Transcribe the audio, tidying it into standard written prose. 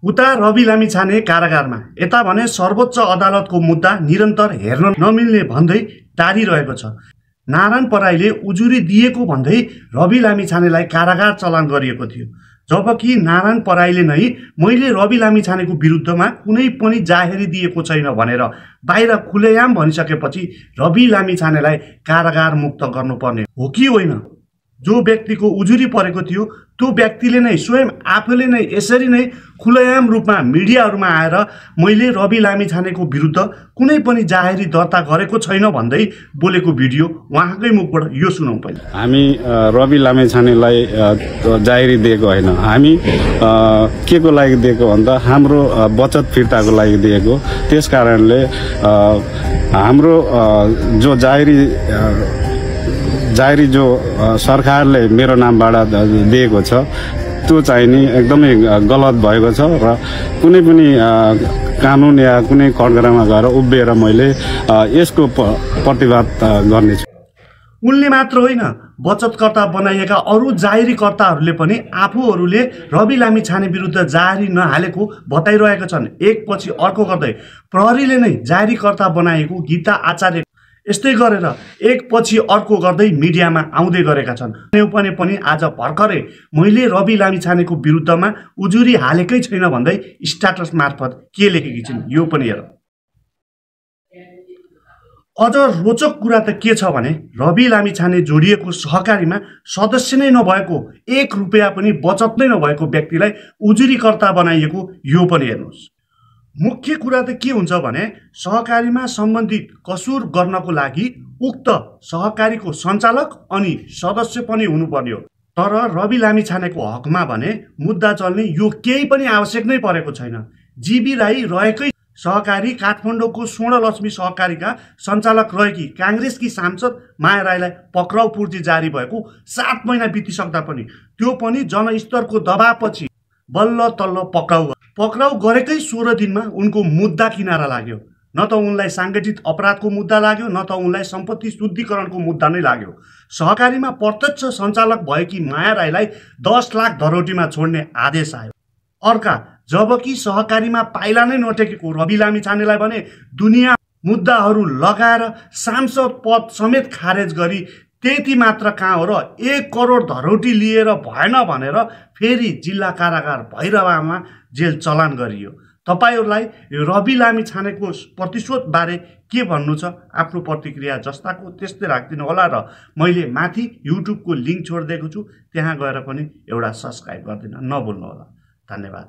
उता रवि लामिछाने कारागारमा, यता भने सर्वोच्च अदालतको मुद्दा निरन्तर हेर्न नमिल्ने भन्दै टारिरहेको छ। नारायण पराईले उजुरी दिएको भन्दै रवि लामिछानेलाई कारागार चलान गरिएको थियो, जबकि नारायण पराईले नै मैले रवि लामिछानेको विरुद्धमा कुनै पनि जाहेरी दिएको छैन भनेर बाहिर खुलेआम भनिसकेपछि रवि लामिछानेलाई कारागार मुक्त गर्नुपर्ने हो कि होइन? जो व्यक्तिको उजुरी परेको थियो त्यो व्यक्तिले नै स्वयं आफूले नै यसरी नै खुलेआम रूपमा मिडियाहरूमा आएर मैले रवि लामिछानेको विरुद्ध कुनै पनि जाहेरी दर्ता गरेको छैन भन्दै बोलेको भिडियो उहाँकै मुखबाट यो सुनौँ। पहिले हामी रवि लामिछानेलाई जाहेरी दिएको होइन, हामी के को लागि दिएको भन्दा हाम्रो बचत फिर्ताको लागि दिएको। त्यस कारणले हाम्रो जो जाहेरी जो सरकारले मेरो नामबाट दिएको छ त्यो चाहिँ नि एकदमै गलत भएको छ र कुनै पनि कानुन या कुनै कटघरामा गएर उभिएर मैले यसको प्रतिवाद गर्नेछु। उनले मात्र होइन, बचतकर्ता बनाइएका अरू जाहेरीकर्ताहरूले पनि आफूहरूले रवि लामिछाने विरुद्ध जाहेरी नहालेको बताइरहेका छन्। एकपछि अर्को गर्दै प्रहरीले नै जाहेरीकर्ता बनाएको गीता आचार्य यस्तै गरेर एकपछि अर्को गर्दै मिडियामा आउँदै गरेका छन्। पनि आज भर्खरै मैले रवि लामिछानेको विरुद्धमा उजुरी हालेकै छैन भन्दै स्ट्याटस मार्फत के लेखेकी छिन् यो पनि हेर। अझ रोचक कुरा त के छ भने रवि लामिछाने जोडिएको सहकारीमा सदस्य नै नभएको, 1 रुपैयाँ पनि बचत नै नभएको व्यक्तिलाई उजुरीकर्ता बनाइएको यो पनि हेर्नुहोस्। मुख्य कुरा त के हुन्छ भने सहकारीमा सम्बन्धित कसुर गर्नको लागि उक्त सहकारीको सञ्चालक अनि सदस्य पनि हुनुपर्ने हो। तर रवि लामिछानेको हकमा भने मुद्दा चल्ने यो केही पनि आवश्यक नै परेको छैन। जीबी राई रहेकै सहकारी काठमाडौँको स्वर्णलक्ष्मी सहकारीका सञ्चालक रहेकी काङ्ग्रेसकी सांसद माया राईलाई पक्राउ पूर्ति जारी भएको 7 महिना बितिसक्दा पनि त्यो पनि जनस्तरको दबावपछि बल्ल तल्ल पक्राउ गरेकै 16 दिनमा उनको मुद्दा किनारा लाग्यो। न त उनलाई सांगठित अपराधको मुद्दा लाग्यो, न त उनलाई सम्पत्ति शुद्धिकरणको मुद्दा नै लाग्यो। सहकारीमा प्रत्यक्ष सञ्चालक भएकी माया राईलाई 10 लाख धरोटीमा छोड्ने आदेश आयो। अर्का, जबकि सहकारीमा पाइला नै नटेकेको रवि लामिछानेलाई भने दुनियाँ मुद्दाहरू लगाएर सांसद पद समेत खारेज गरी त्यति मात्र कहाँ हो र 1 करोड धरोटी लिएर भएन भनेर फेरि जिल्ला कारागार भैरवामा जेल चलान गरियो। तपाईहरूलाई रवि लामिछानेको प्रतिशोध बारे के भन्नु छ? आफ्नो प्रतिक्रिया जस्ताको त्यस्तै राखिदिनु होला र मैले माथि युट्युबको लिङ्क छोडिदिएको छु, त्यहाँ गएर पनि एउटा सब्स्क्राइब गरिदिन नभुल्नु होला। धन्यवाद।